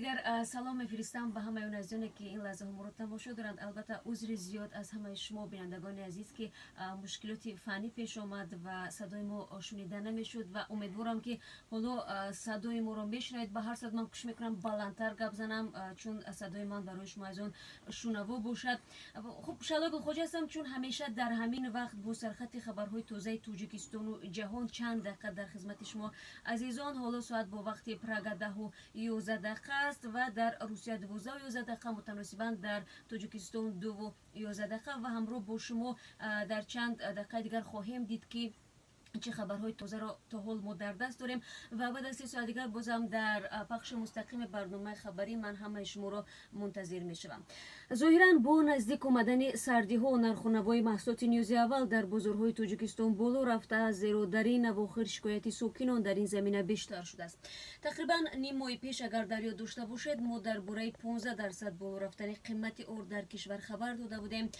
Дигар салом мефиристам ба ҳамаи он азизоне, ки ин лаҳзаҳо моро тамошо доранд. Албатта, узри зиёд аз ҳамаи шумо, бинандагони азиз, ки мушкилоти фаннӣ пеш омад ва садои мо шунида намешуд, ва умедворам, ки ҳоло садои моро мешунавед. Ба ҳар сурат, ман кӯшиш мекунам баландтар гап занам, чун садои ман барои шумо азизон шунаво бошад. Хуб, Шаҳлои Гулхоҷа ҳастам. Чун ҳамеша дар ҳамин вақт бо сархати хабарҳои тозаи Тоҷикистону ҷаҳон чанд дақиқа дар хизмати шумо азизон. Ҳоло соат бо вақти Прага 10:11 аст ва дар Русия 12:11, мутаносибан дар Тоҷикистон 2:11, ва ҳамроҳ бо шумо дар чанд дақиқаи дигар хоҳем дид, ки чӣ хабарҳои тозаро то ҳол мо дар даст дорем. Ва баъд аз 3 соат дигар бозам дар пахши мустақими барномаи хабарӣ ман ҳамаи шуморо мунтазир мешавам. Зоҳиран, бо наздик омадани сардиҳо нарху навои маҳсулоти ниёзи аввал дар бозорҳои Тоҷикистон боло рафтааст, зеро дар ин авохир шикояти сокинон дар ин замина бештар шудааст. Тақрибан ним моҳи пеш, агар дар ёд дошта бошед, мо дар бораи 15% боло рафтани қимати орд дар кишвар хабар дода будем.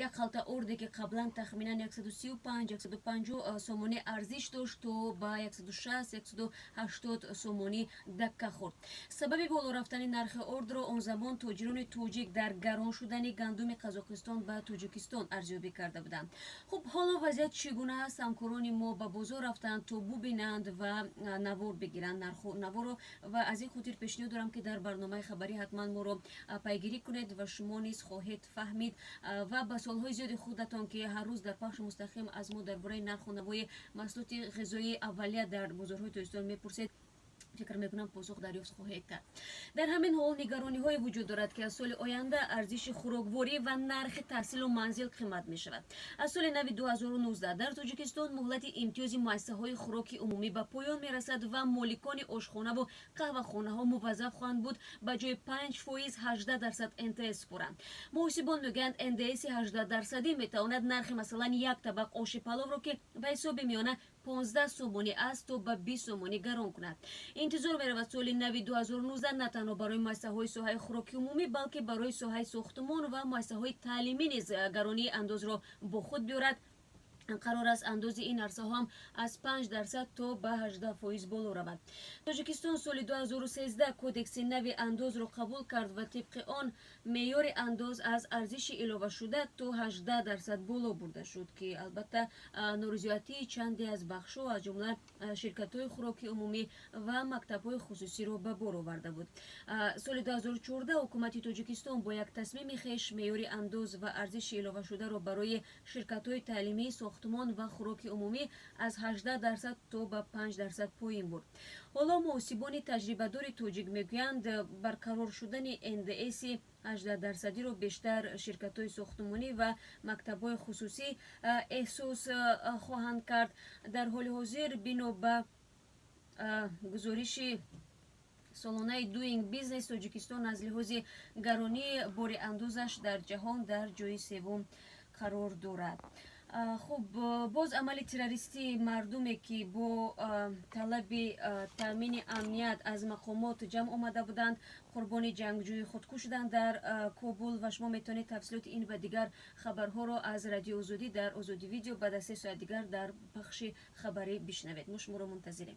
Як халта орде, ки қаблан тахминан 135, 150 сомонӣ арзиш дошт, то ба 160, 180 сомонӣ дакка хӯрд. Сабаби боло рафтани нархи ордро он замон тоҷирони тоҷик дар гарон шудани гандуми Қазоқистон ба Тоҷикистон арзёбӣ карда буданд. Хуб, ҳоло вазъият чӣ гуна аст? Ҳамкорони мо ба бозор рафтанд, то бубинанд ва навор бигиранд нарху наворо, ва аз ин хотир пешниҳод дорам, ки дар барномаи хабарӣ ҳатман моро пайгирӣ кунед ва шумо низ хоҳед фаҳмид ва ба суолҳои зиёди худатон, ки ҳар рӯз дар пахши мустақим аз мо дар бораи нарху навои маҳсулоти ғизоии аввалия дар бозорҳои Тоҷикистон мепурсед, фикр мекунам, посух дарёфт хоҳед кард. Дар ҳамин ҳол нигарониҳое вуҷуд дорад, ки аз соли оянда арзиши хӯрокворӣ ва нархи таҳсилу манзил қимат мешавад. Аз соли нави 2019 дар Тоҷикистон муҳлати имтиёзи муассисаҳои хӯроки умумӣ ба поён мерасад ва моликони ошхонаву қаҳвахонаҳо муваззаф хоҳанд буд ба ҷои 5%, 18% НДС супоранд. Муҳосибон мегӯянд, НДСи 18-дарсадӣ метавонад нархи, масалан, як табақ оши паловро, ки ба ҳисоби миёна 15 сомонӣ аст, то ба 20 сомонӣ гарон кунад. Интизор меравад, соли нави 2019 на танҳо барои муассисаҳои соҳаи хӯроки умумӣ, балки барои соҳаи сохтмон ва муассисаҳои таълимӣ низ гаронии андозро бо худ биёрад. Қарор аст, андози ин арсаҳо ҳам аз 5% то ба 18% боло равад. Тоҷикистон соли 2013 кодекси нави андозро қабул кард ва тибқи он меъёри андоз аз арзиши иловашуда то 18% боло бурда шуд, ки албатта норизоятии чанде аз бахшҳо, аз ҷумла ширкатҳои хӯроки умумӣ ва мактабҳои хусусиро ба бор оварда буд. Соли 2014 ҳукумати Тоҷикистон бо як тасмими хеш меъёри андоз ва арзиши иловашударо барои ширкатҳои таълимӣ, сохтмон ва хӯроки умумӣ аз 18% то ба 5% поин бурд. Ҳоло муҳосибони таҷрибадори тоҷик мегӯянд, барқарор шудани НДСи 18-дарсадиро бештар ширкатҳои сохтмонӣ ва мактабҳои хусусӣ эҳсос хоҳанд кард. Дар ҳоли ҳозир, бино ба гузориши солонаи Doing Business, Тоҷикистон аз лиҳози гаронии бори андозаш дар ҷаҳон дар ҷои севум қарор дорад. Хуб, боз амали террористии мардуме, ки бо талаби таъмини амният аз мақомот ҷамъ омада буданд, қурбони ҷангҷӯи худкуш шуданд дар Кобул. Ва шумо метавонед тафсилоти ин ва дигар хабарҳоро аз Радиои Озодӣ дар Озодӣ Видео баъд аз 3 соат дигар дар пахши хабарӣ бишнавед. Мо шуморо мунтазирем.